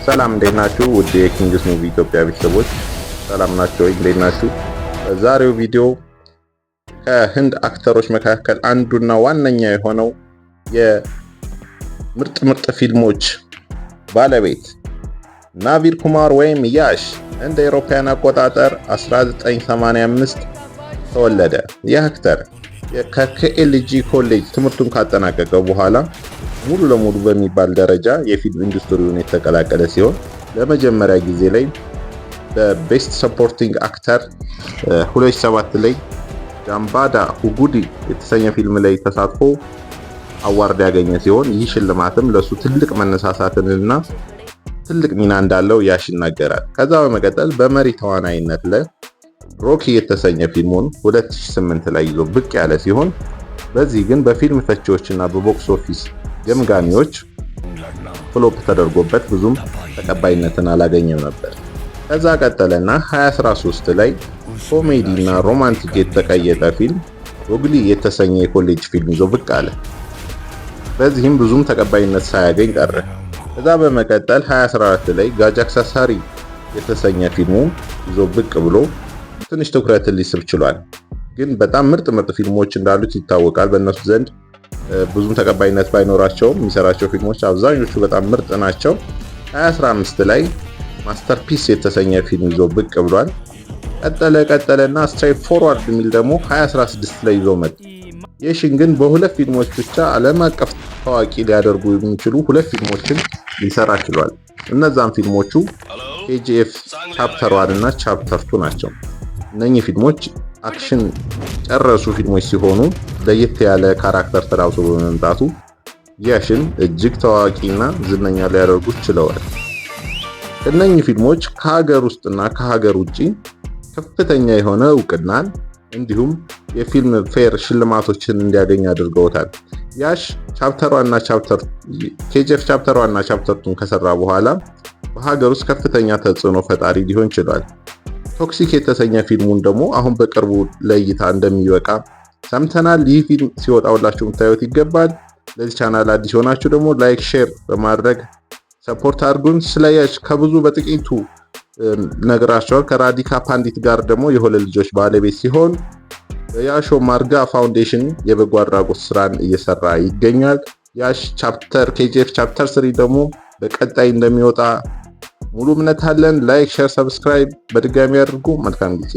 ሰላም፣ እንዴት ናችሁ? ውድ የ Kings Movie ኢትዮጵያ ቤተሰቦች ሰላም ናችሁ ወይ? እንዴት ናችሁ? በዛሬው ቪዲዮ ከህንድ actor ኦች መካከል አንዱና ዋነኛ የሆነው የምርጥ ምርጥ ፊልሞች ባለቤት ናቪር ኩማር ወይም ያሽ እንደ አውሮፓውያን አቆጣጠር 1985 ተወለደ። ይህ actor ከ KLJ ኮሌጅ ትምህርቱን ካጠናቀቀ በኋላ ሙሉ ለሙሉ በሚባል ደረጃ የፊልም ኢንዱስትሪውን የተቀላቀለ ሲሆን ለመጀመሪያ ጊዜ ላይ በ best supporting actor 2007 ላይ ጃምባዳ ሁጉዲ የተሰኘ ፊልም ላይ ተሳትፎ award ያገኘ ሲሆን ይህ ሽልማትም ለሱ ትልቅ መነሳሳትንና ትልቅ ሚና እንዳለው ያሽ ይናገራል። ከዛ በመቀጠል በመሪ ተዋናይነት ላይ ሮኪ የተሰኘ ፊልሙን 2008 ላይ ይዞ ብቅ ያለ ሲሆን በዚህ ግን በፊልም ተቺዎችና በ box office ገምጋሚዎች flop ተደርጎበት ብዙም ተቀባይነትን አላገኘም ነበር። ከዛ ቀጠለና 2013 ላይ ኮሜዲ እና romantic የተቀየጠ ፊልም ጎግሊ የተሰኘ የኮሌጅ ፊልም ይዞ ብቅ አለ። በዚህም ብዙም ተቀባይነት ሳያገኝ ቀረ። ከዛ በመቀጠል 2014 ላይ ጋጃክሳሳሪ የተሰኘ ፊልሙ ይዞ ብቅ ብሎ ትንሽ ትኩረትን ሊስብ ችሏል። ግን በጣም ምርጥ ምርጥ ፊልሞች እንዳሉት ይታወቃል። በእነሱ ዘንድ ብዙም ተቀባይነት ባይኖራቸውም የሚሰራቸው ፊልሞች አብዛኞቹ በጣም ምርጥ ናቸው። 2015 ላይ Masterpiece የተሰኘ ፊልም ይዞ ብቅ ብሏል። ቀጠለ ቀጠለና Straightforward የሚል ደግሞ 2016 ላይ ይዞ መጣ። የሽን ግን በሁለት ፊልሞች ብቻ ዓለም አቀፍ ታዋቂ ሊያደርጉ የሚችሉ ሁለት ፊልሞችን ሊሰራ ችሏል። እነዛም ፊልሞቹ KGF Chapter 1 እና Chapter 2 ናቸው። እነኚህ ፊልሞች action ጨረሱ ፊልሞች ሲሆኑ ለየት ያለ character ተላብሶ በመምጣቱ ያሽን እጅግ ታዋቂና ዝነኛ ሊያደርጉ ችለዋል። እነኚህ ፊልሞች ከሀገር ውስጥና ከሀገር ውጪ ከፍተኛ የሆነ እውቅናን እንዲሁም የ Filmfare ሽልማቶችን እንዲያገኝ አድርገውታል። ያሽ chapter 1 እና chapter KGF Chapter 1 እና Chapter 2ን ከሰራ በኋላ በሀገር ውስጥ ከፍተኛ ተጽዕኖ ፈጣሪ ሊሆን ችሏል። Toxic የተሰኘ ፊልሙን ደግሞ አሁን በቅርቡ ለእይታ እንደሚበቃ ሰምተናል። ይህ ፊልም ሲወጣ ሁላችሁ የምታዩት ይገባል። ለዚህ ቻናል አዲስ የሆናችሁ ደግሞ like፣ share በማድረግ support አድርጉን። ስለ ያሽ ከብዙ በጥቂቱ ነግራቸዋል። ከራዲካ ፓንዲት ጋር ደግሞ የሁለት ልጆች ባለቤት ሲሆን የያሾ ማርጋ Foundation የበጎ አድራጎት ስራን እየሰራ ይገኛል። ያሽ chapter KGF Chapter 3 ደግሞ በቀጣይ እንደሚወጣ ሙሉ እምነት አለን። Like፣ share፣ subscribe በድጋሚ አድርጉ። መልካም ጊዜ።